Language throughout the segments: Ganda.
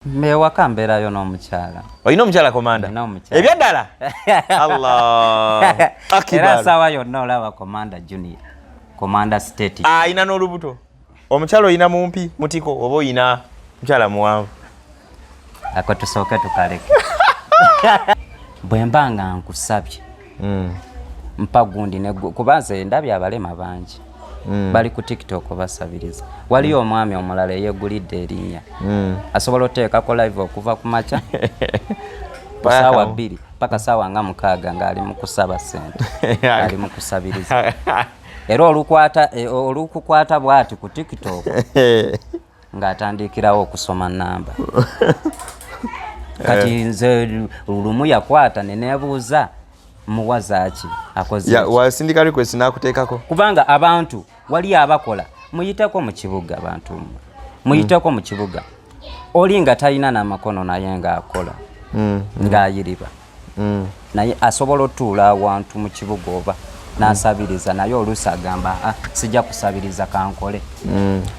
Ewaka mbeerayo n'omukyala. Olina omukyala, Komanda? Nina omukyala. Ebyaddala? Allah. Era Akibar. saawa yonna olaba Komanda Junior, Komanda State. Ayina n'olubuto omukyala? Oyina mumpi mutiko oba oyina mukyala muwanvu? Ako tusooke tukaleke. Bwe mba nga nkusabye, mpa gundi ne kuba nze ndabye abalema bangi bali ku TikTok basabiriza. Waliyo omwami omulala eyeegulidde erinnya, asobola oteekako live okuva ku makya ku saawa 2 paka saawa nga 6 ng'ali mu kusaba ssente, ali mu kusabiriza. Era olukwata olukukwata bw'ati ku TikTok ng'atandikirawo okusoma namba. Kati nze lumu yakwata ne neebuuza, muwa zaaki, akoze ki? Wasindika request n'akuteekako? Kubanga abantu wali abakola, muyiteko mu kibuga, abantu mmwe muyiteko mu kibuga, oli nga talina n'amakono naye ng'akola, ng'ayiriba, naye asobola otuula awantu mu kibuga oba n'asabiriza. Naye oluusi agamba, "Ah, sijja kusabiriza, kankole."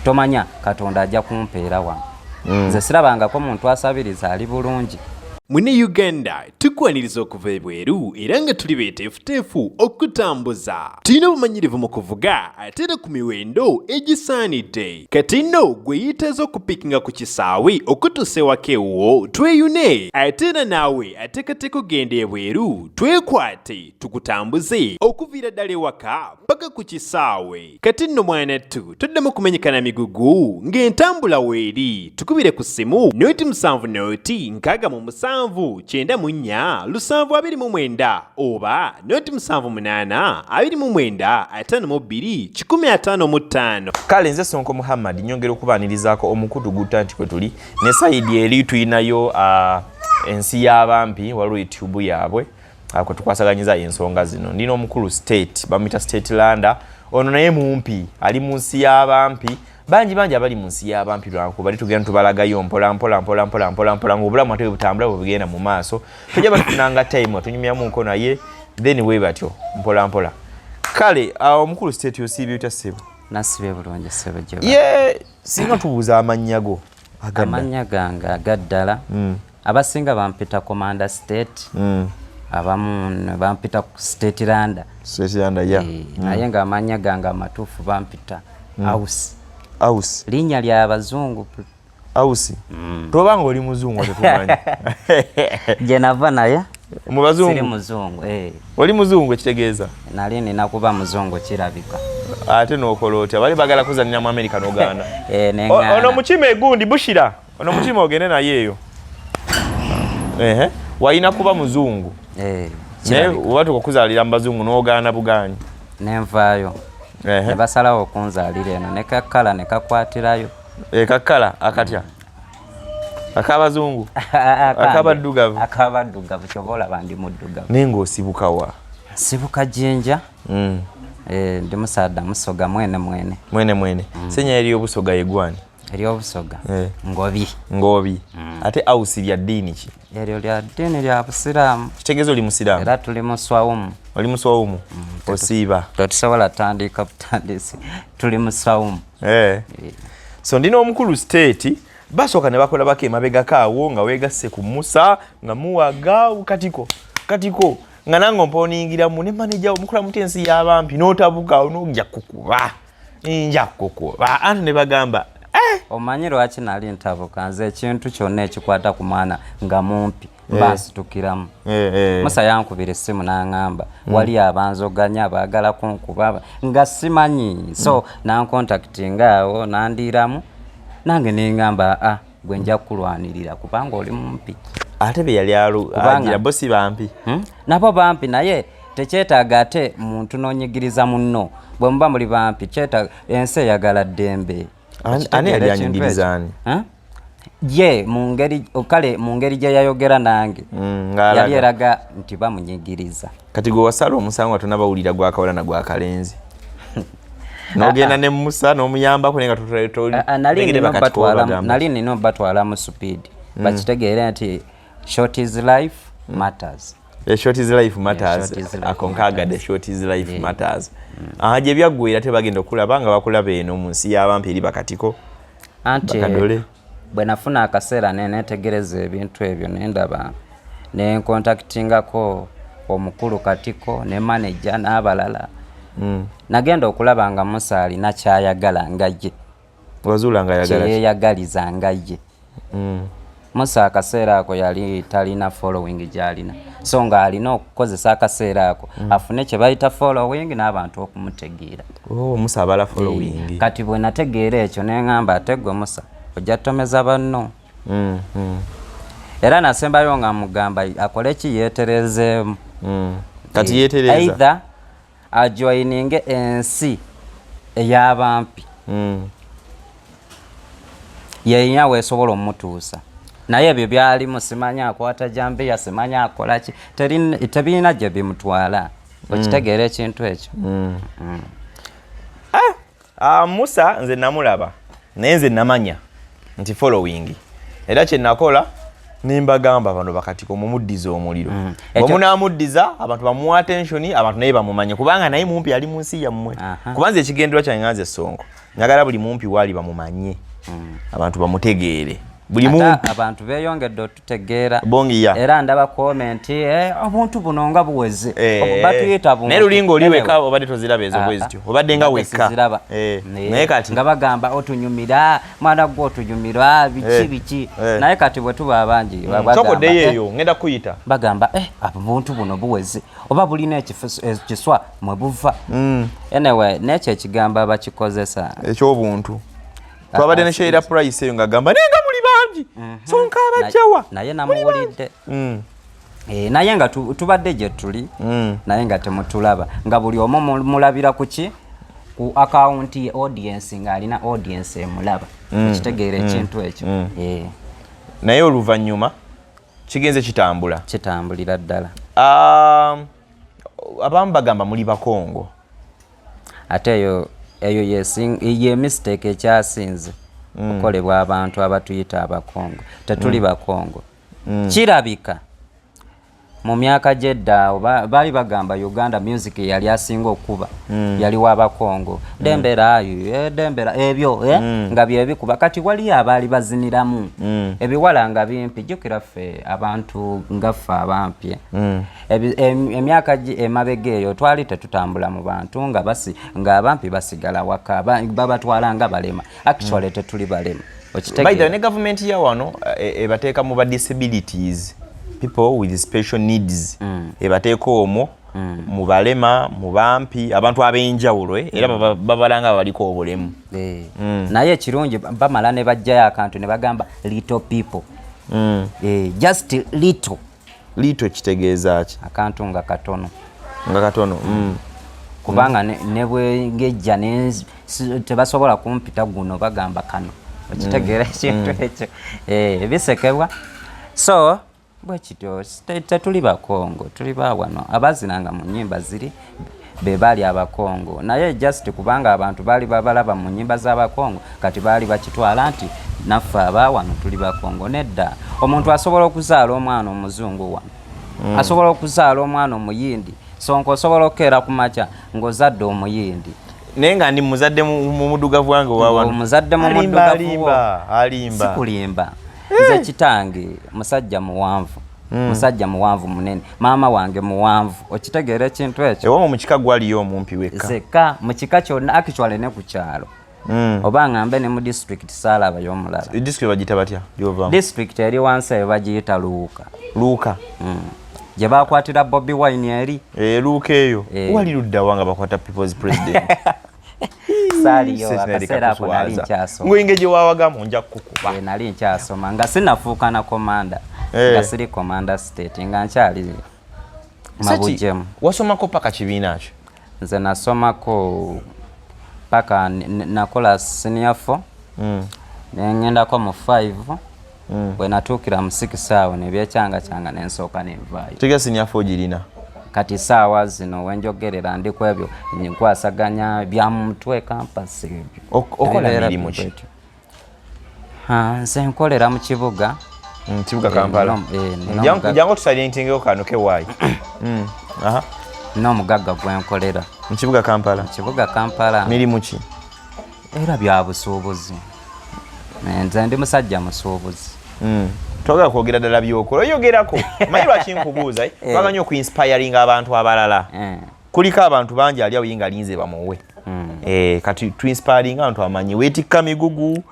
Tomanya Katonda ajja kumpeera wano. Nze sirabangako muntu asabiriza ali bulungi. Mune Uganda, tukwaniriza okuva ebweru era nga tuli beeteefuteefu okutambuza. Tulina obumanyirivu mu kuvuga ate era ku miwendo egisaanidde. Kati nno gwe yeetaaza okupiikinga ku kisaawe okutuusa ewaka ewuwo, tweyune. Ate era naawe ateekateeka okugenda ebweru, twekwate tukutambuze okuviira ddala ewaka paka ku kisaawe. Kati nno mwanattu, toddamu kumenyekana migugu ng'entambula weeri. Tukubire ku ssimu 070 67 94 729 oba 078 29 52 155. Kale nze Sonko Muhammad, nyongera okubaanirizaako omukutu gutta nti kwe tuli ne side eri tulinayo ensi y'abampi, waliwo YouTube yaabwe kwe tukwasaganyiza ensonga zino. Ndina omukulu State, bamuyita State Landa. Ono naye mumpi, ali mu nsi y'abampi. Bangi bangi abali mu nsi y'abampi, lwankuba tugenda tubalagayo mpola mpola mpola mpola mpola mpola ngaobulamu ate bwe butambula, bwe bugenda mu maaso. Tojja batufunanga time atunyumyamuko naye, then we batyo mpola mpola. Kale omukulu State, osiibye otya, ssebo? Nasibye bulungi, ssebo gye. Ye singa tubuuza amannya go agadda? Amannya gange agaddala, abasinga bampita Commander State, abamu ne bampita State Landa. State Landa, ya. Naye ng'amannya gange amatuufu bampita Aus. Aus? Linnya lya bazungu. Aus, toba nga oli muzungu, tetumanyi. Gye nava naye mu siri bazungu. Muzungu. Oli muzungu ekitegeeza? Nali nina kuba muzungu kirabika. Ate n'okola otya? Bali bagala kuzanira mu Amerika n'ogaana. Neŋŋaana. Ono mukima egundi bushira, ono mukima ogende naye eyo. Ehe, walina kuba muzungu Eh, naye kirabika. oba tukakuzaalira mu bazungu n'ogaana bugaanyi. Nenvaayo ne basalawo okunzaalira eno ne kakkala ne kakwatirayo. Ekakkala akatya? Ak'abazungu? Ak'abaddugavu? Ak'abaddugavu, kyoba olaba ndi muddugavu. Naye ng'osibukawa? Nsibuka Jinja. Ndi musaadha Musoga mwene mwene. Mwene mwene. Senya eryobusoga yegwani? Eryobusoga? Eh. Ngobi. Ngobi. Ate Ausi lya ddiini ki? Eryo lya ddiini lya busiraamu. Kitegeeza oli musiraamu? Era tuli mu swawumu. Oli muswawumu, osiiba? Tetusobola tandika butandisi, tuli mu swawumu. Eh. So ndina omukulu State. Basooka ne bakola bako emabegako awo nga weegasse ku Musa nga muwaga katiko katiko, nga nange omponingiramu ne maneja mukola muti ensi y'abampi, n'otabuka awo n'ojja kukuba, nja kukuba anti ne bagamba eh! Omanyi lwaki nali ntabuka? Nze ekintu kyonna ekikwata ku mwana nga mumpi mba nsitukiramu. Musa yankubira essimu n'aŋŋamba wali abanzoganya baagala kunkuba nga simanyi, so nancontactinga awo nandiiramu nange neŋŋamba, a gwe nja kukulwanirira kubanga oli mumpi. Ate be yali agira bo si bampi? Hmm? Nabo bampi, naye tekyetaaga ate muntu n'onyigiriza munno bwe muba muli bampi. Kyetaaga ensi eyagala ddembe. Ani yali anyigiriza ani? Ye mu ngeri, kale mu ngeri gye yayogera nange ng'alaga. Yali eraga nti bamunyigiriza. Kati gwe wasala omusango nga tonabawulira gwakawala na gwakalenzi, n'ogenda ne Musa n'omuyambako, naye nga Ah, ah, nali nina obatwala mu speed bakitegeere nti short is life matters. Short is life matters. Short is life Ako nkagadde, short is life matters. Aha, gye byaggwera tebagenda okulaba nga bakulaba eno mu nsi y'abampi eri bakatiko anti bakadole. Bwe nafuna akaseera ne neetegereza ebintu ebyo, ne ndaba ne nkontakitingako omukulu Katiko ne manager n'abalala. Nagenda okulaba nga Musa alina kyayagala nga ye. Wazuula nga ayagala ki? Kyeyeyagaliza nga ye. Musa akaseera ako yali talina following gy'alina, so nga alina okukozesa akaseera ako afune kye bayita following n'abantu okumutegeera. Oh, Musa abala following. Kati bwe nategeera ekyo, ne ŋŋamba, ate gwe Musa ojja tomeza banno. Era nasembayo nga mugamba akole ki, yeeterezeemu. Kati yeetereza? Either ajoininge ensi ey'abampi, yeyina weesobola omutuusa, naye ebyo byalimu simanya akwata jambiya, simanya akola ki, tebirina gye bimutwala. Okitegeera ekintu ekyo? Ah, Musa nze namulaba, naye nze namanya nti following, era kyenakola nembagamba bano bakatiko mumuddiza omuliro. Bwe munaamuddiza, abantu bamuwa attention, abantu naye bamumanye, kubanga naye mumpi ali mu nsi yammwe. Kuba nze ekigendererwa kyange nga nze Sonko, njagala buli mumpi waali bamumanye, abantu bamutegeere buli Ate mumpi. Abantu beeyongedde otutegeera. Bongiya. Era ndaba comment, obuntu buno nga buweze. Batuyita buntu. Naye lulinga oli Anyway. weka obadde toziraba ezo bwe zityo, obadde nga Mbadde wekka. siziraba. Naye kati nga bagamba otunyumira, mwana gwe otunyumira biki, biki. Naye kati bwe tuba abangi, bagamba, Sokoddeyo eyo ngenda kuyita. Bagamba, obuntu buno buweze, oba bulina ekiswa mwe buva. Anyway, n'ekyo ekigambo abakikozesa ekyobuntu, twabadde ne Sheila Price eyo ng'agamba, naye nga muli bangi, so nkaabajjawa? Naye namuwulidde. Naye nga tubadde gye tuli, naye nga temutulaba, nga buli omu mulabira ku ki, ku akawunti ye, audience, ng'alina audience emulaba. Okitegeera ekintu ekyo? Naye oluvannyuma kigenze kitambula. Kitambulira ddala. Abamu bagamba muli Bakongo. Ate eyo ye mistake ekyasinze okukolebwa abantu abatuyita Abakongo. Tetuli Bakongo. Kirabika mu myaka gy'edda oba baali bagamba Uganda music yali asinga okuba yali w'Abakongo, dembera dembera ebyo, nga byebikuba. Kati waliyo abaali baziniramu ebiwala nga bimpi. Jjukira ffe abantu nga ffe abampi, emyaka emabega eyo twali tetutambula mu bantu, nga basi nga abampi basigala waka, babatwala nga balema. Actually tetuli balema. By the way, Okitegeera? ne gavumenti ya wano ebateeka mu ba disabilities, people with special needs, ebateeka omwo mu balema, mu bampi, abantu ab'enjawulo, era babala nga baliko obulemu. Naye ekirungi bamala ne bajjayo akantu ne bagamba little people. Just little. Little kitegeeza ki? Akantu nga katono. Nga katono. Kubanga ne bwengejja tebasobola kumpita guno, bagamba kano. Okitegeera ekintu ekyo? Bisekebwa. So bwe kityo, tetuli Bakongo, tuli ba wano. Abazinanga mu nnyimba ziri be baali Abakongo, naye just kubanga abantu baali babalaba mu nnyimba z'Abakongo, kati baali bakitwala nti naffe abaawano tuli Bakongo. Nedda, omuntu asobola okuzaala omwana omuzungu wano, asobola okuzaala omwana Omuyindi. Sonko osobola okukeera ku makya ng'ozadde Omuyindi. Naye nga ndi muzadde mu muddugavu wange owa wano. Omuzadde mu Alimba, muddugavu wo. alimba, alimba. Sikulimba, nze kitange musajja muwanvu, musajja muwanvu munene, maama wange muwanvu. Okitegeera ekintu ekyo? Ewamwe mu kika gwaliyo omumpi wekka? Zekka mu kika kyonna, actually ne ku kyalo, oba ngambe ne mu district saalabayo omulala. District bagiyita batya gyovamu? District eri wansi eyo bagiyita Luuka. Luuka. Gye bakwatira Bobi Wine eri. Luuka eyo. Eh. Wali luddawa nga bakwata people's president? Saaliyo. Sisi Akaseera ako nali tuswaza. nkyasoma. Ngwenge gye wawagamu nja kukukuba. Nali nkyasoma, nga sinafuuka na commander, nga siri commander state, nga nkyali Saki, mabujemu. Wasomako paka kibiina kyo? Nze nasomako paka nakola senior 4, nengendako mu 5. Bwe natuukira mu 6 awo nebyekyanga nensooka nenvaayo. Tegera senior 4 girina? Kati saawa zino wenjogerera ndi ku ebyo, nkwasaganya bya mu mutwe, campus ebyo. Okola Ebibeera mirimu ki? bwetyo. Ha, nze nkolera mu kibuga. Kibuga Kampala. Nina Jangu tusalientingewo kano kewaayi. Aha. N'omugagga gwenkolera. Mu kibuga Kampala? Mu kibuga Kampala. Mirimu ki? Era bya busuubuzi. Nze ndi musajja musuubuzi. Twagala kwogera ddala byokola, oyogerako. Manyi lwaki nkubuuza? Twagala nnyo okuinspiringa abantu abalala. Kuliko abantu bangi ali awo ye nga linze bamuwe. Kati tuinspiringa abantu amanyi weetikka migugu,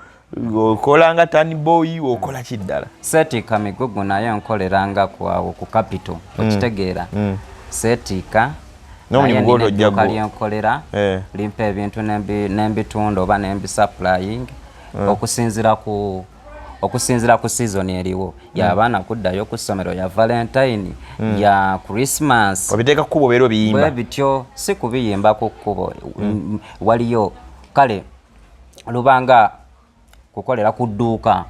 okola nga turn boy, okola ki ddala? Seetiika migugu, naye nkoleranga ku awo ku capital, okitegeera? Seetiika. N'omulimu Naye gw'oto nina ojja edduuka gwo. lyenkolera, limpa ebintu nembitunda oba nembisupplying okusinziira ku season eriwo, y'abaana kuddayo ku ssomero, ya Valentine, ya Christmas. Obiteeka kkubo, obeera Bwe obiyimba? bityo, si kubiyimba ku kkubo. Waliyo kale lubanga kukolera ku dduuka,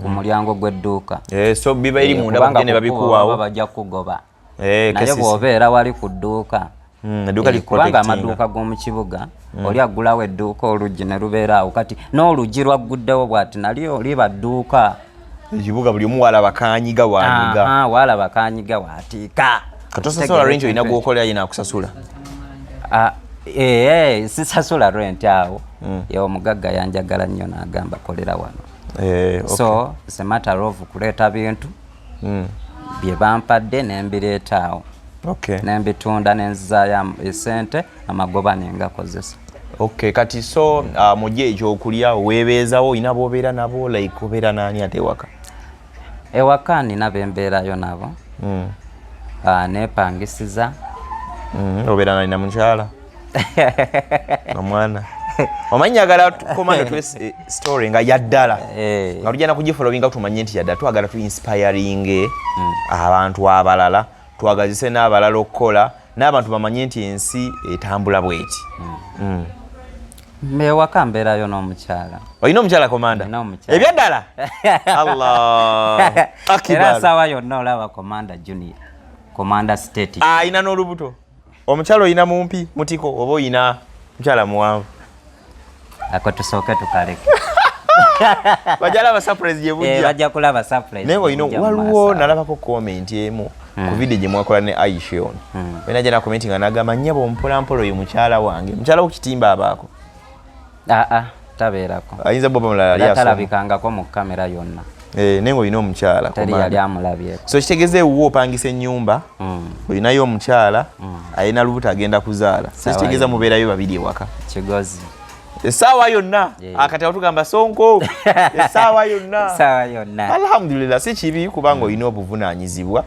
ku mulyango gw'edduuka. So biba eri munda, Kubanga bakugende ku kkubo babikuwaawo. baba bajja kugoba. Naye KCC. bw'obeera wali ku dduuka, Edduuka kubanga likuprotectinga. amaduuka g'omu kibuga, oli aggulawo edduuka, oluggi ne lubeera awo. Kati n'oluggi lwagguddewo bw'ati, nalyo liba dduuka. Ekibuga buli omu walaba kanyiga wanyiga. Aha, walaba kanyiga watiika. Katosasula rent, olina gwokolera yina akusasula? Ah, sisasula rent awo. Ye omugagga yanjagala nnyo n'agamba kolera wano. So it's a matter of kuleeta bintu bye bampadde nembireeta awo, nembitunda, nenzizaayo esente, amagoba nengakozesa. Okay, kati so mujje ekyokulya weebeezawo, olina b'obeera nabo, like obeera naani ate ewaka? Ewaka nina bembeerayo nabo. Ah, nepangisiza. Obeera nani, na mukyala, omwana? Omanyi njagala komando tuwe story nga yaddala, nga tujja nakugifollowinga tumanye nti yaddala. Twagala tu inspiringe abantu abalala, twagazise n'abalala okukola, n'abantu bamanye nti ensi etambula bweti. Ewaka mbeerayo n'omukyala. Olina omukyala, komanda? Nina omukyala. Ebyaddala? Allah Era Akbar. saawa yonna olaba Komanda Junior, Komanda State. Ayina n'olubuto omukyala? Oyina mumpi mutiko oba oyina mukyala muwanvu? Ako tusooke tukaleke. Bajja surprise gye bujja. Bajja kulaba surprise. Naye ng'olina Bujja mu waliwo maaso awo. Nalabako comment emu ku video gye mwakola ne Aisha ono, wena na comment nga nagamba, "Nnyabo, mpolampola, oyo mukyala wange." Mukyala wo kitimba abaako? Aa, tabeerako. Ayinza bwoba mulala ali Era asoma. talabikangako mu kamera yonna. Eh, naye ng'olina omukyala, Teri Commander. yali amulabyeko. So kitegeeza ewuwo opangisa ennyumba, olinayo omukyala alina lubuto, agenda kuzaala, so Sawa kitegeeza yonna. mubeerayo babiri ewaka. Kigozi. Essaawa yonna. Akati awo tugamba sonko essaawa yonna. Saawa yonna. Alhamdulillah, si kibi kubanga olina obuvunaanyizibwa.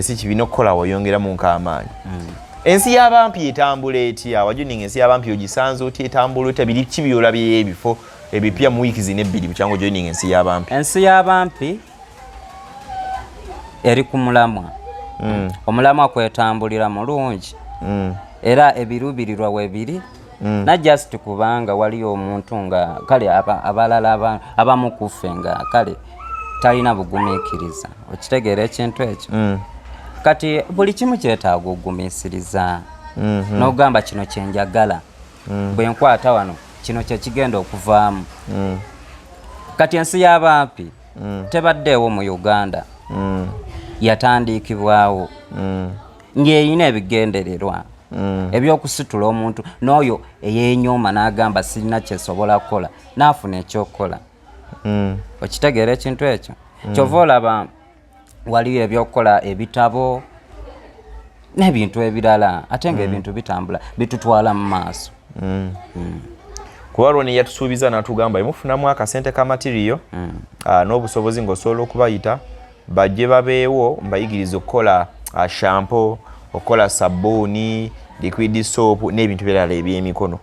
Si kibi n'okukola woyongeramu nk'amaanyi. Ensi y'abampi etambula etya? Wajuninga ensi y'abampi ogisanze otya? Etambula otya? Biri ki byolabyeyo ebifo ebipya mu wiiki zino ebbiri bukyanga ojoininga ensi y'abampi? Ensi y'abampi eri ku mulamwa. Omulamwa kwetambulira mulungi, era ebiruubirirwa webiri, na just kubanga waliyo omuntu nga kale abalala abamu kuffe nga kale talina bugumiikiriza, okitegeera ekintu ekyo? Kati buli kimu kyetaaga ogumiisiriza, n'ogamba kino kyenjagala, bwe nkwata wano kino kyekigenda okuvaamu. Kati ensi y'abampi tebaddeewo mu Uganda, yatandikibwawo ng'erina ebigendererwa ebyokusitula omuntu n'oyo eyeenyooma n'agamba sirina kyesobola kukola, n'afuna ekyokukola. Okitegeera ekintu ekyo? Kyova olaba waliyo ebyokukola, ebitabo n'ebintu ebirala, ate nga ebintu bitambula bitutwala mu maaso. Kuba lwo yatusuubiza n'atugamba emufunamu akasente ka material n'obusobozi ng'osobola okubayita bajje babeewo mbayigiriza okukola shampoo, okukola sabbuuni, liquid soap n'ebintu birala ebyemikono.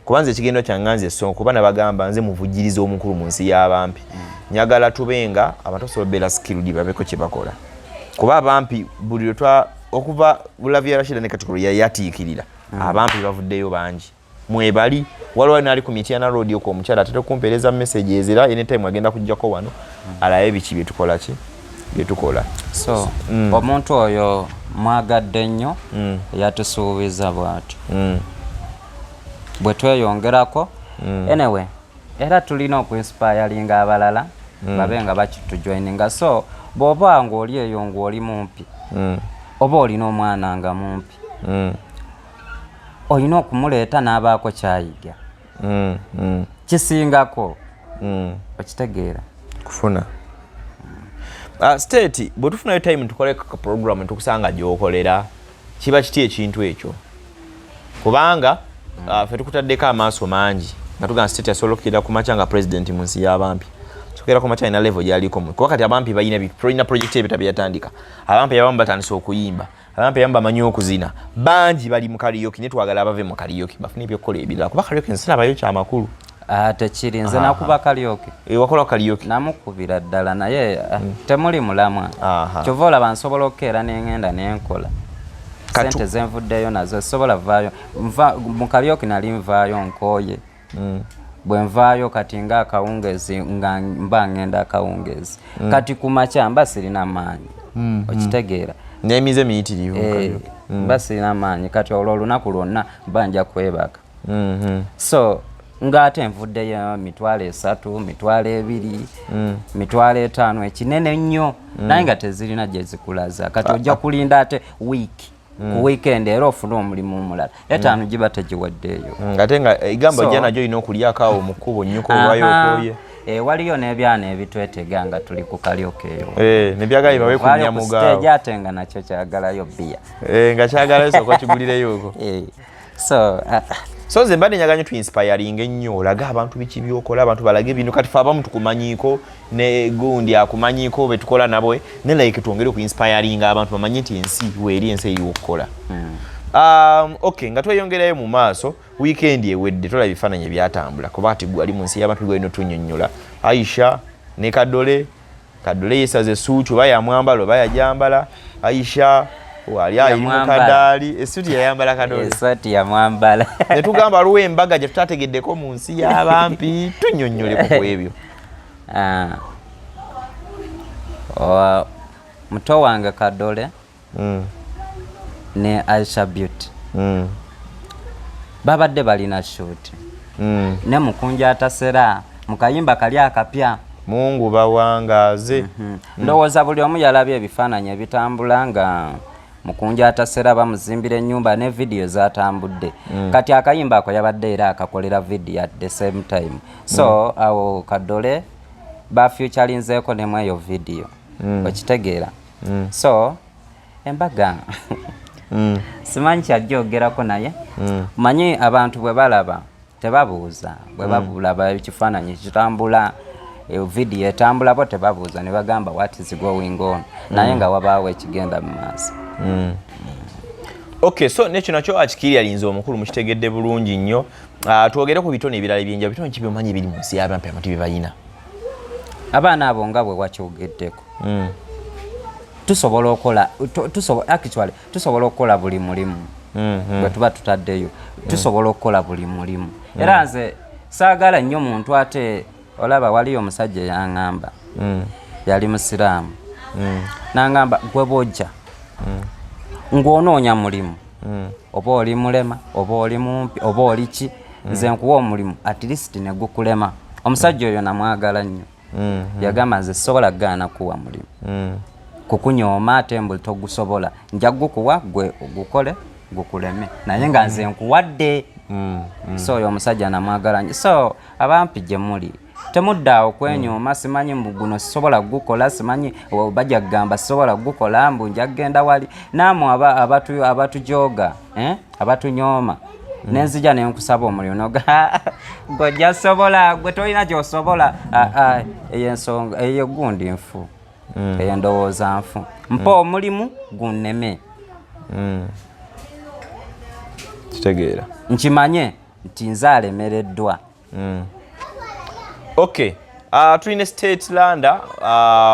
Kuba nze ekigendo kyange nze Sonko, kuba nabagamba nze muvujjiriza omukulu mu nsi y'abampi, njagala tube nga abantu basobola obeera skilled, babeko kye bakola. Kuba abampi buli lwe twa okuva Bulavya Rashida ne Katikiro yayatiikirira, abampi bavuddeyo bangi mwebali. Waliwo naali ku Mityana Road okwo, omukyala atera okumpeereza messages, era anytime agenda kujjako wano alabe biki byetukola, ki byetukola. So omuntu oyo mwagadde nnyo, yatusuubiza bw'atyo, bwe tweyongerako. Anyway, era tulina okuinspiringa abalala babe nga bakitujoininga. So bw'oba ng'oli eyo ng'oli mumpi, oba olina omwana nga mumpi, olina okumuleeta n'abaako kyayiga, kisingako. Okitegeera? Kufuna state bwe tufunayo time tukole ka program tukusanga gy'okolera, kiba kiti ekintu ekyo, kubanga ffe tukutaddeko amaaso mangi nga tugamba state asobola okukeera ku makya nga president mu nsi y'abampi, sokera ku makya alina level gy'aliko kuba kati abampi balina tulina project ebita byeyatandika. Abampi abamu batandise okuyimba, abampi abamu bamanyi okuzina, bangi bali mu karaoke, naye twagala abave mu karaoke bafune ebyokukola ebirala, kuba karaoke nsirabayo kyamakulu. Ah, tekiri. Nze nakuba karaoke. Eh, wakola karaoke? Namukubira ddala, naye temuli mulamwa. Kyova olaba nsobola okukeera neŋŋenda nenkola sente zenvuddeyo nazo, sobola vaayo nva mu karaoke. Nali nvaayo nkooye. Bwe nvaayo kati nga akawungeezi, nga mba ngenda akawungeezi, kati ku makya mba sirina maanyi, okitegeera? N'emize miyitirivu mu Eh, karaoke. mba sirina maanyi. Kati olwo olunaku lwonna mba nja kwebaka. So ng'ate nvuddeyo 30,000, 20,000, 50,000 ekinene nnyo, naye nga tezirina gye zikulaza. Kati ojja kulinda ate wiiki ku weekend era ofune omulimu omulala, 5 giba tegiwaddeeyo. Ate nga egamba ojja nagyo olina okulyako awo mu kkubo, nnyuka olwayo okooye. Eh, waliyo n'ebyana ebitwetega nga tuli ku karaoke eyo. Eh, nebyagala bawe ku Vaayo ku nyamugaawo. stage ate nga nakyo kyagalayo bbiya. Eh, nga kyagalayo sooka okigulireyo okwo. Eh, so So nze mbadde njagala nnyo tuinspiringa ennyo, olage abantu biki byokola, abantu balage bino. Kati fe abamu tukumanyiiko ne gundi akumanyiiko betukola nabo, ne like twongere okuinspiringa abantu bamanye nti ensi weeri, ensi eriwo okukola. Okay, nga tweyongerayo mu maaso, weekend ewedde tolaba ebifaananyi ebyatambula, kuba ati gwe ali mu nsi y'abantu gwalina otunnyonnyola. Aisha ne Kadole, Kadole yesaze esuuti, oba yamwambala oba yajambala. Aisha wali ali mu Yamwambala. kadaali, esuuti yayambala Kadole. Esaati yamwambala. Ne tugamba waliwo embaga gye tutategeddeko mu nsi y'abampi, tunnyonnyoleko ku ebyo. Ah. Muto wange Kadole ne Aisha Beauty babadde balina shoot ne Mukunja Atasera mu kayimba kali akapya. Mungu bawangaaze. Ndowooza buli omu yalabye ebifaananyi ebitambula nga Mukunja Atasera bamuzimbira ennyumba ne vidiyo zatambudde. Kati akayimba ako yabadde era akakolera vidiyo at the same time, so awo Kadole bafeaturinzeeko nemu eyo vidiyo, okitegeera? So embaga simanyi kyajjogerako, naye manyi abantu bwe balaba tebabuuza. Bwe balaba ekifaananyi kitambula, vidiyo etambula, bo tebabuuza ne bagamba, "What is going on?" Naye nga wabaawo ekigenda mu maaso. Okay, so nekyo nakyo akikiryalinze omukulu mukitegedde bulungi nnyo. Ah, twogere ku bitone ebirala ebyenjawulo. Bitone ki byomanyi ebiri mu nsi y'abampi abantu bye balina? Abaana abo nga bwe wakyogeddeko, tusobola okukola actually tusobola okukola buli mulimu. Bwe tuba tutaddeyo tusobola okukola buli mulimu. Era nze saagala nnyo muntu, ate olaba waliyo omusajja eyaŋŋamba, yali musiraamu, n'aŋŋamba, "Gwe bwojja ng'onoonya mulimu, oba oli mulema oba oli mumpi oba oli ki, nze nkuwa omulimu at least ne gukulema." Omusajja oyo namwagala nnyo. Yagamba, "Nze sobola kugaana kuwa mulimu kukunyooma, ate mbu togusobola, nja gukuwa gwe ogukole gukuleme, naye nga nze nkuwadde." So oyo omusajja namwagala nnyo. So abampi gye muli, temuddaawo kwenyooma, simanyi mbu guno sisobola gukola, simanyi bajja kugamba sisobola gukola, mbu nja kugenda wali. Naamwe abatujoga, eh? Abatunyooma, nenzija nenkusaba omulimu noga, "Gwe sobola, gwe tolina gyosobola." Ah, ah, eyo ensonga eyo gundi nfu, eyo ndowooza nfu. Mpa omulimu gunneme. Kitegeera. Nkimanye nti nze alemereddwa. Okay, tulina State Landa,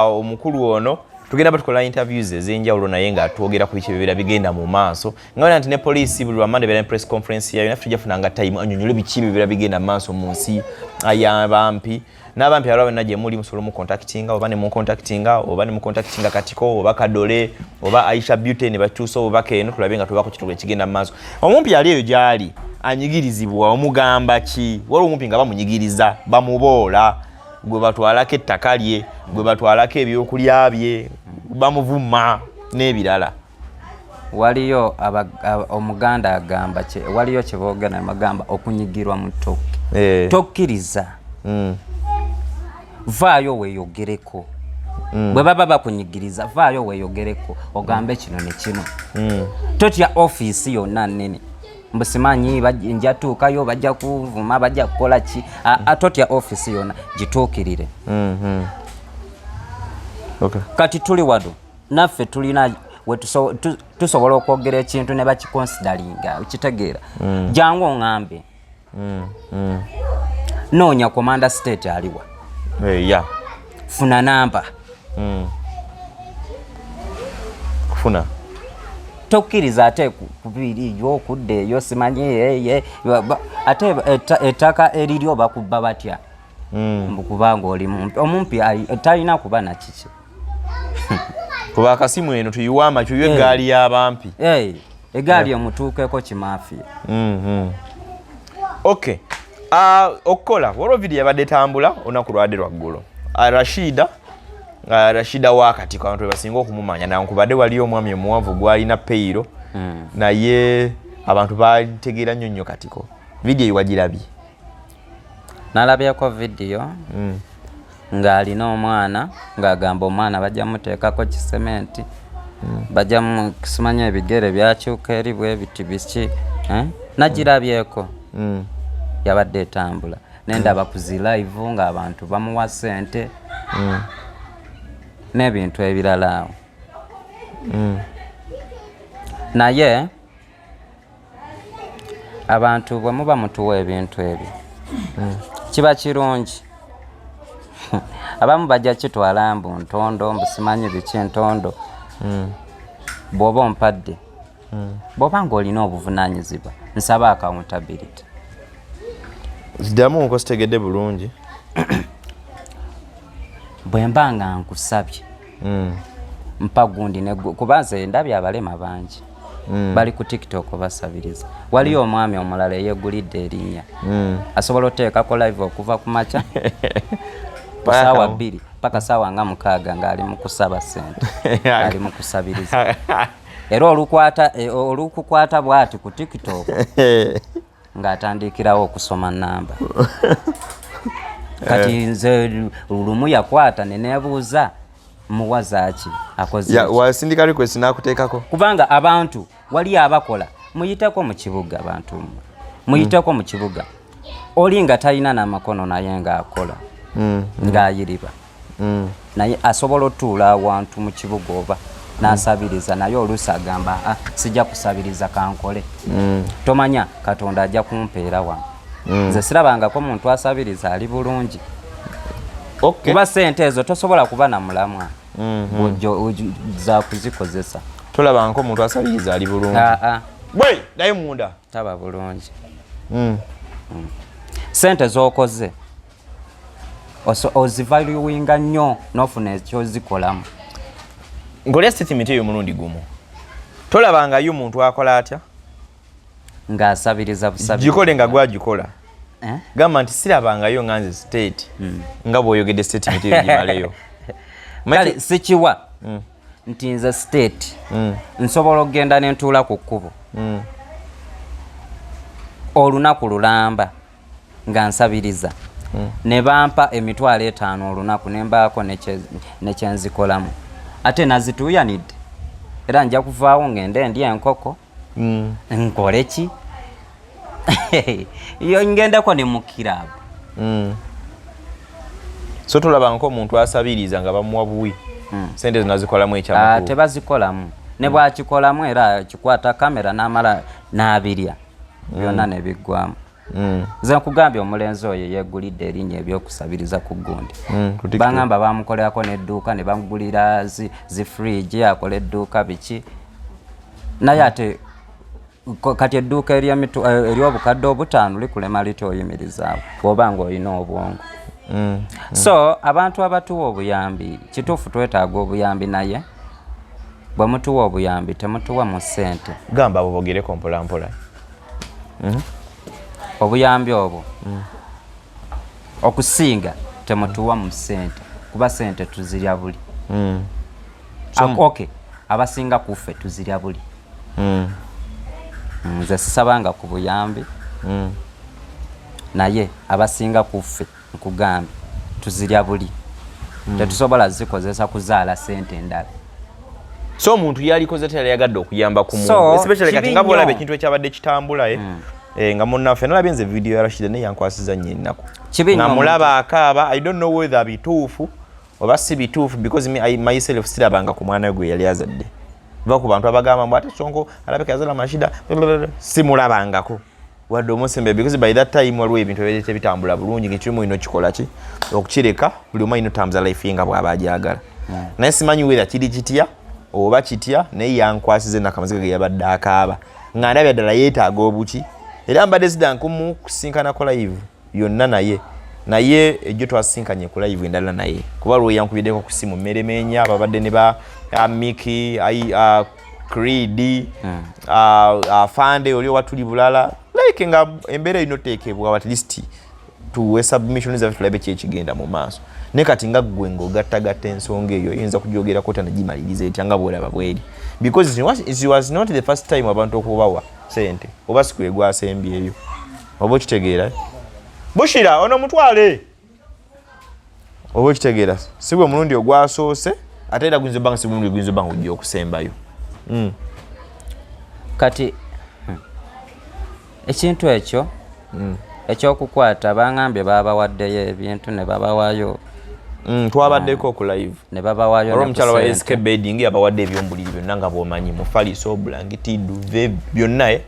omukulu ono tugenda batukola interviews ez'enjawulo, naye nga twogera ku biki ebibeera bigenda mu maaso, nga wena nti ne poliisi buli lwamande beera ne press conference yayo, naffe tujja funanga time anyonyole biki ebibeera bigenda mu maaso mu nsi y'abampi n'abampi abalala bonna gye muli. Musobola omucontactinga oba ne mucontactinga oba ne mucontactinga Katiko oba Kadole oba Aisha Beauty ne batuusa obubaka eno, tulabe nga tubako kituuka ekigenda mu maaso. Omumpi ali eyo gy'ali anyigirizibwa, omugamba ki? Waliwo omumpi nga bamunyigiriza, bamuboola, gwe batwalako ettaka lye, gwe batwalako ebyokulya bye, bamuvuma n'ebirala. Waliyo omuganda agamba waliyo kyeboogera nebagamba okunyigirwa mu ttooke. Tokkiriza. Vaayo weeyogereko. Bwe baba bakunyigiriza, vaayo weeyogereko, ogambe kino ne kino. Totya ofiisi yonna nnene, mbu simanyi njatuukayo bajja kunvuma, bajja kukola ki. Totya ofiisi yonna, gituukirire. Kati tuli wano naffe tulina tusobola okwogera ekintu ne bakiconsideringa, okitegeera? Jangu oŋŋambe. Noonya commander state aliwa. Hey, yeah. Funa namba. Kufuna. Tokkiriza ate kubiriyo okudda eyo simanyi eye ate ettaka eriryo bakubba batya? Mbu kubanga oli mumpi, omumpi talina kuba nakiki. Kuba akasimu eno tuyiwe amakyo yo eggaali y'abampi. Hey, eggaali emutuukeko kimafiya. Okay. Okukola waliwo vidiyo yabadde etambula olunaku lwadde lwaggulo. Rashida wakati abantu bebasinga okumumanya, nankubadde waliyo omwami omuwanvu gwalina peyiro, naye abantu bategeera nnyo nnyo Katiko. Vidiyo wagirabye? Nalabyeko vidiyo ng'alina omwana, ng'agamba omwana bajja muteekako kisementi, bajja simanya ebigere byakyuka eri bwe biti biki, eh? Nagirabyeko. Yabadde etambula nendaba ku zi live ng'abantu bamuwa ssente n'ebintu ebirala awo. Naye abantu bwe muba mutuwa ebintu ebyo, kiba kirungi. Abamu bajja kitwala mbu ntondo, mbu simanyi biki ntondo. Bw'oba ompadde, bw'oba ng'olina obuvunaanyizibwa, nsaba accountability. Ziddamu nko sitegedde bulungi. Bwe mba nga nkusabye, mpa gundi kuba nze ndabye abalema bangi bali ku TikTok basabiriza. Waliyo omwami omulala eyegulidde erinnya, asobola oteekako live okuva ku makya ku saawa 2 paka saawa nga 6 ng'ali mu kusaba ssente, ali mu kusabiriza. Era olukukwata bw'ati ku TikTok ng'atandikirawo okusoma namba. Kati nze lumu yakwata ne neebuuza, muwa zaaki, akoze ki? Wasindika request n'akuteekako? Kubanga abantu wali abakola, muyiteko mu kibuga, bantu mmwe muyiteko mu kibuga, oli nga talina n'amakono naye ng'akola, ng'ayiriba, naye asobola otuula awantu mu kibuga oba n'asabiriza, naye oluusi agamba, ah, sijja kusabiriza, kankole. Tomanya Katonda ajja kumpeera wano. Nze sirabangako muntu asabiriza ali bulungi. Kuba sente ezo tosobola kuba na mulamwa za kuzikozesa. Tolabangako omuntu asabiriza ali bulungi? Ah, ah. Bwe naye munda taba bulungi. Sente z'okoze ozivaluinga nnyo n'ofuna ekyozikolamu. Ng'olya statement eyo omulundi gumu, tolabangayo omuntu akola atya? Ng'asabiriza busabiriza. Gikole nga gwagikola. Eh? Gamba nti sirabangayo nga nze state, nga bw'oyogedde statement eyo gimaleyo. Kale sikiwa nti nze state nsobola okugenda nentuula ku kkubo olunaku lulamba nga nsabiriza, ne bampa 50,000 olunaku, ne mbaako nekyenzikolamu, ate nazituuyanidde, era nja kuvaawo ngende ndya enkoko, nkole ki, yo ngendeko ne mu kiraabu. So tolabangako omuntu asabiriza nga bamuwa buwi sente zinazikolamu ekyamakulu? Tebazikolamu. Ne bwakikolamu era kikwata kamera n'amala n'abirya byonna ne biggwamu. Nze nkugambye, omulenzi oyo yeegulidde erinnya ebyokusabiriza ku gundi. Ku TikTok. Bangamba bamukolerako n'edduuka ne bamugulira zi fridge, akola edduuka biki, naye ate kati edduuka ery'obukadde 5 likulema litya oyimirizaawo bw'oba ng'olina obwongo? So abantu abatuwa obuyambi, kituufu twetaaga obuyambi, naye bwe mutuwa obuyambi temutuwa mu ssente. Gamba abo bogereko mpola mpola. Obuyambi obwo okusinga temutuwa mu ssente, kuba ssente tuzirya buli. Okay, abasinga kuffe tuzirya buli. Nze sisabanga ku buyambi, naye abasinga kuffe nkugambye Tuzirya buli. Tetusobola zikozesa kuzaala sente endala. So omuntu yalikoze teyali yagadde okuyamba ku muntu, So, especially kati kibi nga bwolaba nnyo. ekintu ekyabadde kitambula, nga munnaffe nalabye nze video ya Rashida, naye yankwasiza nnyo ennaku. Kibi Nga nnyo. mulaba akaaba. I don't know whether bituufu oba si bituufu, because me, I, myself sirabanga ku mwana we gwe yali azadde. Va ku bantu abagamba mbu ate Sonko alabika yazala Mashida, simulabangako wadde omusembe, because by that time waliwo ebintu ebyali tebitambula bulungi, ngekirimu olina okikola ki okukireka, buli omu alina otambuza life ye nga bw'aba agyagala. Naye simanyi whether kiri kitya oba kitya, naye yankwasiza ennaku amaziga ge yabadde akaaba, nga ndabya ddala yeetaaga obuki. Era mbadde zidda nkumu kusinkanako live yonna naye, naye ejjo twasinkanye ku live endala naye, kuba lwe yankubiddeko ku simu mmeremenya, babadde ne ba Miki, Creed, Fande oli owatuli bulala, like nga embeera erina oteekebwa, at least tuwe submission zaffe tulabe ki ekigenda mu maaso. Naye kati nga ggwe ng'ogattagatta ensonga eyo, oyinza kugyogerako tanagimaliriza etya nga bwolaba bweri? Because it was not the first time abantu okubawa sente, oba si kwe gwasembyeyo, oba okitegeera? Bushira ono mutwale, oba okitegeera, si gwe mulundi ogwasoose, ate era guyinza obanga si mulundi guyinza obanga ojja okusembayo. Kati ekintu ekyo ekyokukwata, bangambye babawaddeyo ebintu ne babawayo. Twabaddeko ku live. Ne babawayo olwo ne ku omukyala wa ssente. SK Bedding yabawadde ebyomubuliri byonna nga bw'omanyi, mufaliso, bulangiti, duvet, byonna, eh.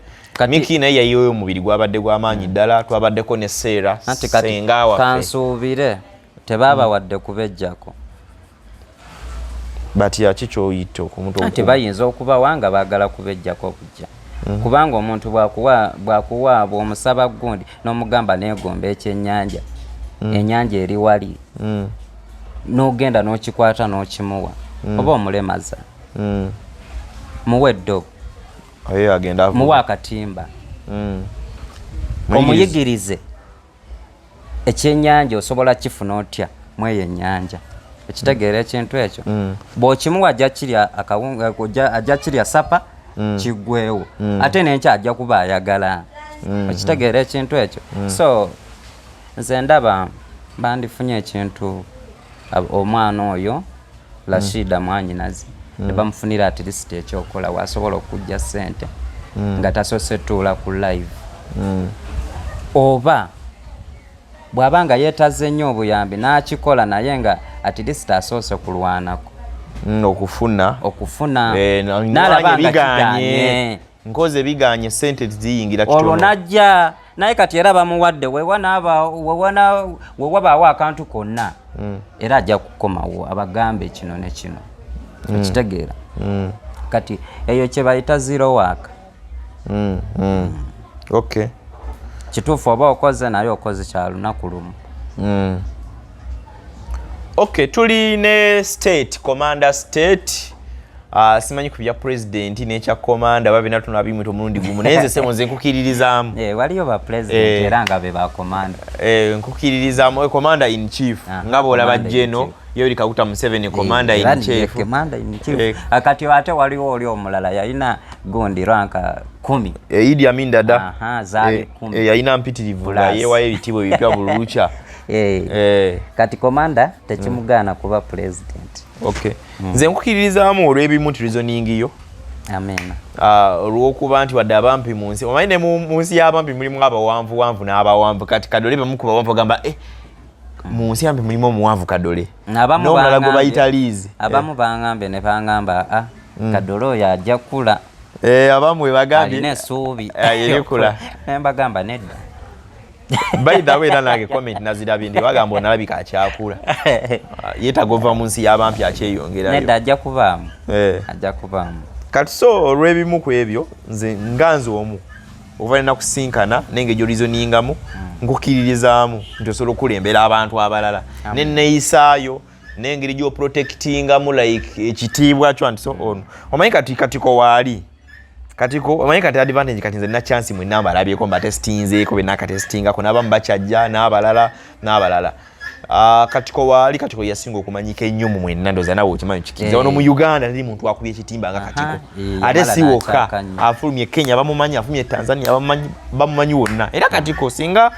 Miki naye yayiweyo omubiri gwabadde gw'amaanyi ddala. Twabaddeko ne Seera Anti kati senga waffe. Kansuubire tebabawadde kubejjako. Batya ki kyoyita omuntu? Anti bayinza okubawa nga baagala kubejjako obujja, kubanga omuntu bwakuwa bw'omusaba gundi n'omugamba neegomba ekyennyanja, ennyanja eri wali, n'ogenda n'okikwata n'okimuwa, oba omulemaza. Muwe eddobo. Oyo agenda avuga. Muwe akatimba. Omuyigirize ekyennyanja osobola kifuna otya mweyo ennyanja. Ekitegeera ekintu ekyo, bw'okimuwa ajja kirya akawunga, ajja kirya supper, kiggwewo, ate nenkya ajja kuba ayagala. Okitegeera ekintu ekyo? So nze ndaba bandifunye ekintu, omwana oyo Rashida mwanyinazi ne bamufunira at least ekyokola wasobola okujja ssente nga tasose tuula ku live, oba bw'aba nga yeetaze nnyo obuyambi n'akikola, naye nga at least asoose kulwanako Okufuna. Okufuna. Eh, n'alaba nga biganye. kiganye. Nkoze biganye, sente ziyingira olwo kitono. Najja naye kati era bamuwadde, wewabaawo akantu konna, era ajja kukomawo abagambe kino ne kino. Okitegeera? Kati eyo kye bayita zero work. Okay. Kituufu oba okoze, naye okoze kya lunaku lumu. Okay, tuli ne state commander, state, simanyi ku bya president n'ekya commander babina tunabimwita omulundi gumu, naye nze sebo nze nkukiririzaamu. Eh, waliyo ba president era nga be ba commander. Eh, nkukiririzaamu, commander in chief. Ah, nga bw'olaba commander in Geno chief. Yoweri Kaguta Museveni, commander Era in ye chief. Commander in chief. Eh. Kati ate waliwo oli omulala yalina gundi rank 10. Idi Amin Dada. Aha, zaali 10. Yalina mpitirivu nga Plus. yeewayo ebitiibwa ebipya buli lukya. Kati commander tekimugaana kuba president. Okay, nze nkukiririzaamu olw'ebimu nti reasoning yo Amina. Ah, olw'okuba nti wadde abampi mu nsi, omanyi ne mu nsi y'abampi mulimu abawanvuwanvu n'abawanvu. Kati Kadole bamu ku bawanvu bagamba, mu nsi yampi mulimu omuwanvu Kadole Abamu n'omulala gwe bangambye- bayita Liizi. Abamu bangambye ne bangamba, ah, Kadole oyo ajja kula. Eh, abamu we bagambye Alina essuubi. Erikula. Ne mbagamba nedda. By the way, era nange comment nazirabye nti bagamba onalabika akyakula. Ah, yeetaaga ova mu nsi y'abampi akyeyongerayo. Nedda, ajja kubaamu. Eh. Ajja kubaamu. Kati so olw'ebimu ku ebyo, nze nga nze omu okuva nina kusinkana nengeri gy'oreasoningamu, nkukiririzaamu nti osobola okulembera abantu abalala neneeyisaayo n'engeri gy'oprotectingamu like ekitiibwa kyo and so on. Omanyi kati Katiko waali, Katiko omanyi kati advantage, kati nze nina chance mwenna mbalabyeko, mbatestinzeeko benna, akatestingako n'abamu bakyajja n'abalala n'abalala. Ah, Katiko waali, Katiko yasinga okumanyika ennyo mu mwenna, ndowooza nawe okimanyi, kikiriza. Wano mu Uganda teri muntu akubye ekitimba nga Katiko. Ate Yamala si wokka, n'akyaka nnyo. afulumye Kenya bamumanyi, afulumye Tanzania bamumanyi, bamumanyi wonna. Era Katiko singa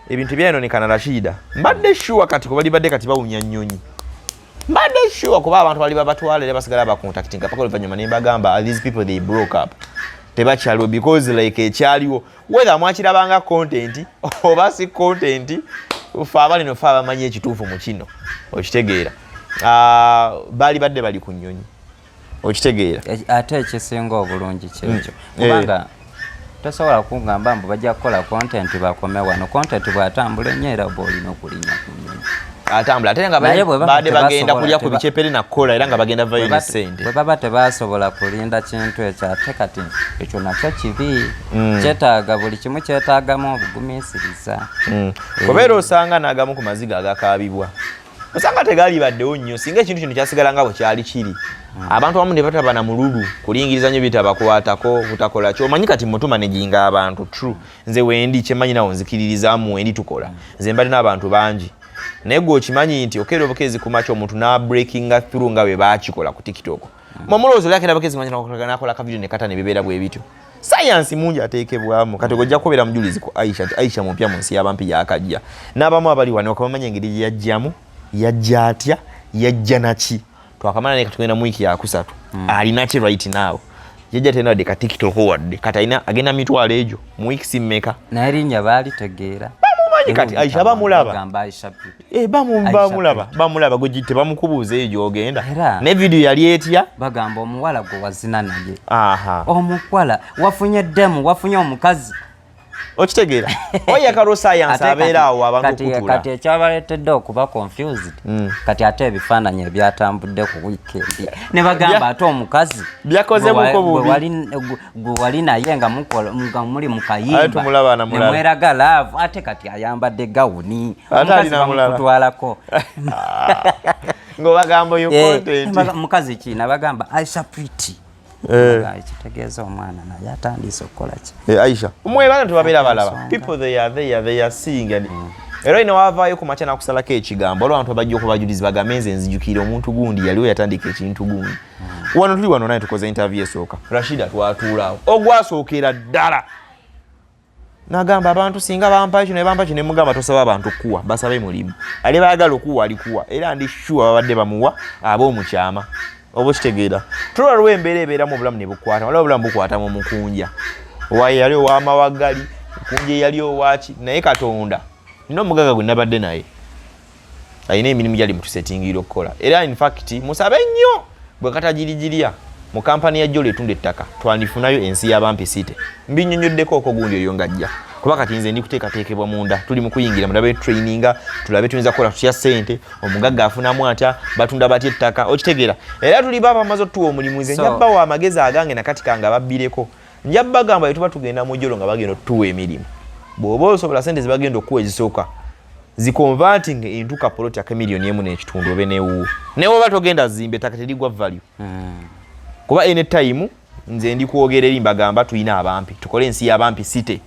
Ebintu byayononekana. Rashida, mbadde sure kati kuba libadde kati bawunya nnyonyi, mbadde sure kuba abantu bali babatwala era basigala bacontactinga paka oluvannyuma ne mbagamba, "Ah, these people, they broke up, tebakyaliwo," because like ekyaliwo, whether mwakirabanga content oba si content, fe abalino fe abamanyi ekituufu mu kino, okitegeera? Ah, baali badde bali ku nnyonyi, okitegeera? Ate ekisinga obulungi kyekyo, kubanga tosobola kugamba mbu bajja kukola content bakome wano. Content bw'atambula ennyo, era bw'olina okulinnya ku nnyonyi. Atambula ate nga Naye bwe baba baadde bagenda tebasobola- kulya ku bicepere nakukola, era nga bagenda vayo ne ssente. Bwe baba tebasobola kulinda kintu ekyo, ate kati ekyo nakyo kibi. Kyetaaga buli kimu, kyetaagamu obugumiisiriza. Kubeera osanga n'agamu ku maziga agakaabibwa osanga tegalibaddewo nnyo singa ekintu kino kyasigala nga bwe kyali kiri, abantu abamu ne bataba na mululu kulingiriza nnyo bitabakwatako butakola ki. Omanyi kati mutumanaginga abantu true. Nze wendi kyemanyi nawo nzikiririzaamu, wendi tukola, nze mbadde n'abantu bangi, naye gwe okimanyi nti okeera obukeezi ku makya omuntu n'abreakinga through nga bwe baakikola ku TikTok. Mwamulowooza oli akeera bukeezi ku makya n'akola ka video ne kata ne bibeera bwe bityo. Sayansi mungi ateekebwamu. Kati ojja kubeera mujulizi ku Aisha nti Aisha mupya mu nsi y'abampi, yakajja n'abamu abali wano bakamanya engeri gye yajjamu, yajja atya, yajja naki. Twakamala naye katugenda mu wiiki yakusatu. Alina ki right now? Yajja tena wadde ka TikTok wadde kati alina agenda mitwalo egyo mu wiiki mmeka? Naye erinnya baalitegeera. Bamumanyi kati Aisha, bamulaba. Bagamba Aisha Beauty. Eh, Aisha bamulaba. Beauty. Bamulaba gwe tebamukubuuza eyo gy'ogenda. Era- Ne video yali etya? Bagamba omuwala gwe wazina naye, aha, omuwala wafunye ddemu, wafunye omukazi. Okitegeera, oyagala sayansi Ate abeera awo abantu okutula. Kati ekyabaleetedde okuba confused, kati ate ebifaananyi ebyatambudde ku weekend ne bagamba ate omukazi Byakozemuko bubi. gwe wali naye nga nga muli mu Ate kayimba tumulaba na mulala. nemweraga love, ate kati ayambadde gawuni, Ate omukazi alina mulala. bamukutwalako. Ng'obagamba oyo Eh, content. Mukazi ki? Nabagamba Aisha Pretty. Ekitegeeza omwana naye atandise okukola ki? Eh, Aisha mwebana tebabeera balaba. Ensonga. People, they are there, they are seeing, and era olina wavaayo ku makya nakusalako ekigambo, waliwo abantu abajja okubajulizi bagambe, nze nzijukira omuntu gundi yaliwo yatandika ekintu gundi. Wano tuli wano naye tukoze interview esooka, Rashida twatuulaawo ogwasookera ddala, nagamba abantu singa bampa kino ne bampa kino, nemugamba tosaba abantu kuwa, basabe mulimu, ali baagala okuwa alikuwa, era ndi sure babadde bamuwa ab'omukyama. Oba okitegeera, tulwa lwa embeera ebeeramu obulamu ne bukwata, waliwo obulamu bukwata mu mukunja owaye yali ow'amawagali, mukunja eyali owaki, naye Katonda nina omugaga gwe nabadde naye alina emirimu gyali mutusetingira okukola, era in fact musabe nnyo bwe katagirigirya mu kampani ya Jolo etunda ettaka, twandifunayo ensi y'abampi city. Mbinyonyoddeko oko gundi oyo ngajja kuba kati nze ndi kuteekateekebwa munda, tuli mu kuyingira mulabe traininga, tulabe tuyinza kukola tutya ssente, omugagga afunamu atya, batunda batya ettaka, okitegeera? Era tuli baba bamaze otuwa omulimu, nze nja bbawa amagezi agange nakati kange ababbireko, nja bagamba bwe tuba tugenda mu Jolo nga bagenda otutuwa emirimu, bw'oba osobola sente zebagenda okuwa ezisooka ziconverting into kapoloti aka 1.5 million obe newuwo, naye oba togenda zimba ettaka terigwa value, kuba anytime nze ndi kwogera eri mbagamba tulina abampi, tukole ensi y'abampi city,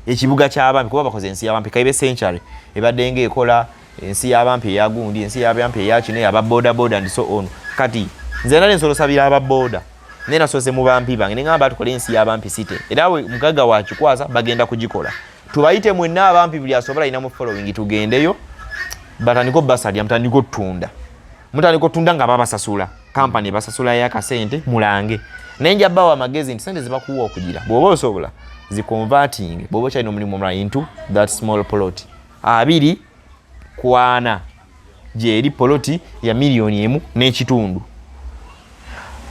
ekibuga ky'abampi, kuba bakoze ensi y'abampi kaibe century ebadde ngaekola ensi y'abampi eyagundi, ensi y'abampi eyakino, aba boda boda and so on. Kati nze nali nsobola osabira aba boda, naye nasoose mu bampi bange neŋamba tukole ensi y'abampi city, era we mugagga wakikwasa bagenda kugikola, tubayite mwenna abampi, buli asobola alina mu following, tugendeyo batandike obasalya, mutandike otunda, mutandika otunda nga babasasula, kampani ebasasulayo akasente mulange. Naye nja bawa amagezi nti sente zebakuwa okugira bw'oba osobola ziconverting, bw'oba okyalina omulimu omulala, into that small plot 24 gyeri poloti ya 1.5 million.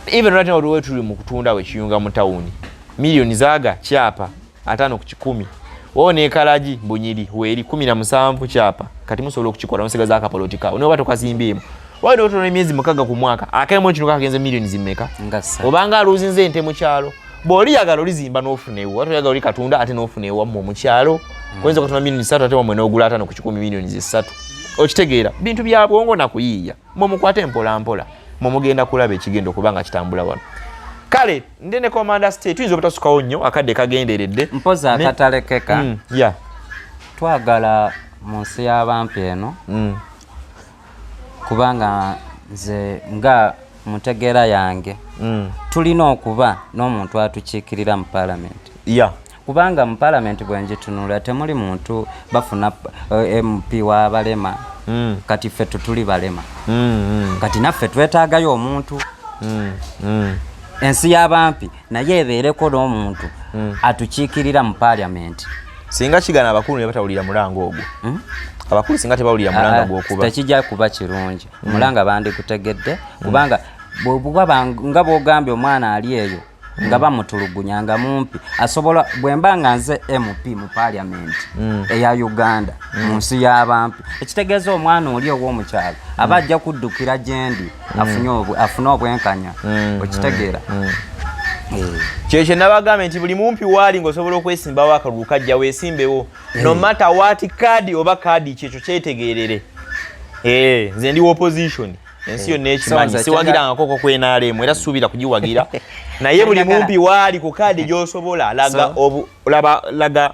Even right now we tuli mu kutunda wekiyunga mu tawuni miliyoni zaaga kyapa 50 ku 100, wo ne Kalagi Bunyiri weeri 17 kyapa. Kati musobola okukikola musigaza akapoloti kaawe noba tokazimbyemu, wali otona emyezi 6 ku mwaka akemu kino kagenze miliyoni zimmeka? Nga ssatu. Obanga aluzinze ente mu kyalo, bw'oliyagala olizimba n'ofuna ewo, ate oyagala oli katunda ate n'ofuna ewammwe mu kyalo, oyinza okatunda 3 million ate wammwe n'ogula 50 ku 100 3 million. Okitegeera? Bintu bya bwongo nakuyiiya, mwe mukwate mpola mpola, mwe mugenda kulaba ekigenda okuba nga kitambula wano. Kale ndi ne Commander State, tuyinza obutasukawo nnyo, akadde kagenderedde. Mpoza akatalekeka. Twagala mu nsi y'abampi eno, kubanga nze nga mutegeera yange, tulina okuba n'omuntu atukiikirira mu paalamenti. Kubanga mu palamenti bwengitunula temuli muntu bafuna MP w'abalema. Kati ffe tutuli balema. Kati naffe twetaagayo omuntu. Ensi y'abampi naye ebeereko n'omuntu atukiikirira mu palamenti. Singa kigana abakulu ne batawulira mulanga ogwo, abakulu singa tebawulira mulanga gwokuba tekijja kuba kirungi. Mulanga bandikutegedde, kubanga bw'oba nga bw'ogambye omwana ali eyo nga bamutulugunya nga mumpi, asobola bwe mba nga nze MP mu parliament eya Uganda mu nsi y'abampi, ekitegeeza omwana oli ow'omukyalo aba ajja kuddukira gyendi afune obwenkanya. Okitegeera? Kyekyo nabagambye nti buli mumpi waali ng'osobola okwesimbawo, akalulu kajja, weesimbewo no matter what card oba kaadi, kyekyo kyetegeerere. Nze ndi opposition, ensi yonna ekimanyi. So nze Siwagirangako ku NRM era suubira kugiwagira, naye buli mumpi waali ku kaadi gy'osobola laga laba laga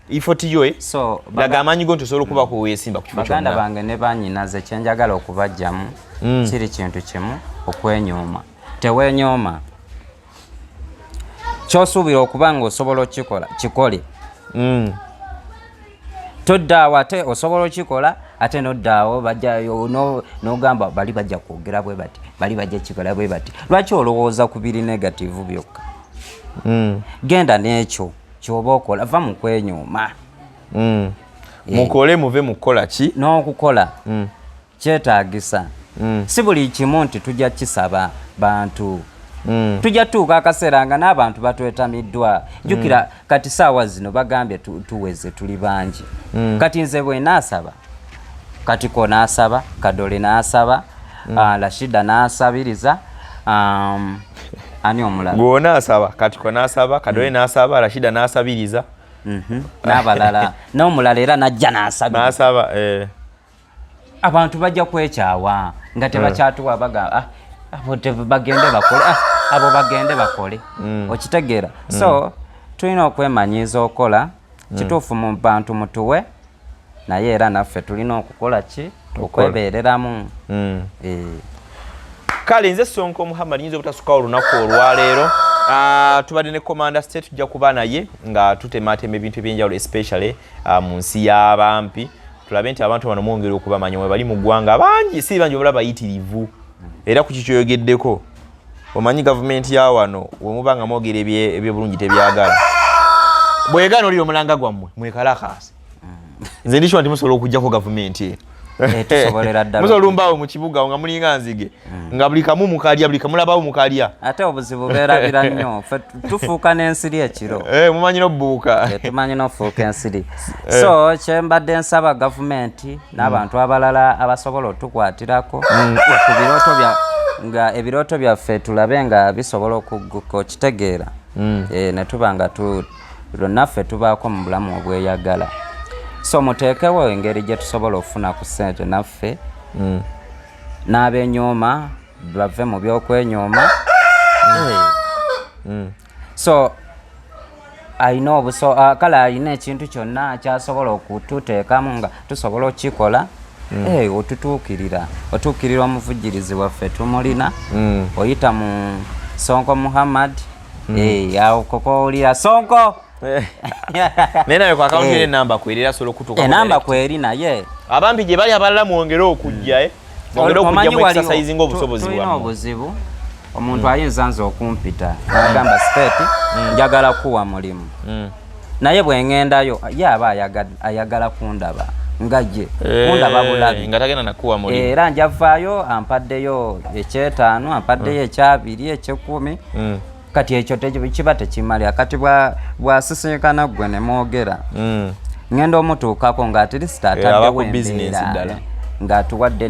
effort yo, So laga amaanyi go nti osobola okuba ku weesimba ku kifo baganda kyonna. bange ne banyinaze, kyenjagala okubajjamu kiri kintu kimu: okwenyooma. Tewenyooma, kyosuubira okuba nga osobola okikola, kikole. Toddaawo ate osobola okikola, ate noddaawo bajjayo n'ogamba bali bajja kwogera bwe bati, bali bajja kikola bwe bati. Lwaki olowooza ku biri negative byokka? Genda n'ekyo kyoba okola, va mu kwenyooma. Mukole, muve mu kukola ki? N'okukola kyetaagisa. Si buli kimu nti tujja kisaba bantu. Tujja tuuka akaseera nga n'abantu batwetamiddwa. Jjukira kati saawa zino bagambye tuweze, tuli bangi. Kati nze bwe naasaba, Katiko n'asaba, Kadole n'asaba, Rashida n'asabiriza, ani omulala? Gw'onaasaba, Katiko n'asaba, Kadole n'asaba, Rashida n'asabiriza. N'abalala, n'omulala era najja n'asabiriza. N'asaba, eh. Abantu bajja kwekyawa nga tebakyatuwa, baga ah, abo bagende bakole, ah, abo bagende bakole. Okitegeera? So tulina okwemanyiiza okola kituufu mu bantu mutuwe, naye era naffe tulina okukola ki? Okwebeereramu. Kale nze Sonko Muhammad, nyinza obutasukawo olunaku olwaleero. Tubadde ne Commander State, tujja kuba naye nga tutematema ebintu ebyenjawulo, especially mu nsi y'abampi, tulabe nti abantu bano mwongera okubamanya mwe bali mu ggwanga bangi, si bangi obula bayitirivu. Era ku kikyoyogeddeko, omanyi gavumenti ya wano wemuba nga mwogera ebyobulungi tebyagala, bwegaana olira omulanga gwammwe mwekalakaasi. Nze ndi sure nti musobola okugjako gavumenti eno. Tusobolera ddala. Musobola olumbaawo mu kibuga awo nga mulinga nzige, nga buli kamu mukalya, buli kamulabawo mukalya. Ate obuzibu beerabira nnyo, ffe tufuuka n'ensiri ekiro. Mumanyi n'obbuuka. Tumanyi n'ofuuka ensiri. So kyembadde nsaba gavumenti n'abantu abalala abasobola otukwatirako ku birooto bya nga ebirooto byaffe tulabe nga bisobola okugguka, okitegeera? Ne tuba nga naffe tubaako mu bulamu obweyagala. So muteekewo engeri gye tusobola okufuna ku ssente naffe, n'abenyooma bave mu byokwenyooma. So alina obuso kale alina ekintu kyonna kyasobola okututeekamu nga tusobola okukikola. Otutuukirira, otuukirira omuvujjirizi waffe tumulina. Oyita mu Sonko Muhammad. Awo kokowulira Sonko. Naye nawe ku akawunti era enamba kweri, era asobola okutuuka. Enamba kweri, naye Abampi gye bali abalala mwongere okujja, mwongere okujja Omanyi mu waliwo- exercising obusobozi tulina bwammwe. obuzibu, omuntu ayinza nze okumpita n'agamba, "State, njagala kuwa mulimu," naye bwe ŋŋendayo ye aba ayagala kundaba nga ye kundaba bulabi. Nga tagenda nakuwa mulimu. Era njavaayo ampaddeyo ekyetaano, ampaddeyo ekyabiri, ekyekumi. Kati ekyo kiba tekimalira. Kati bwasisinkana gwe ne mwogera, ŋŋenda omutuukako nga at least Aba ku ataddewo business embeera ddala. ng'atuwadde.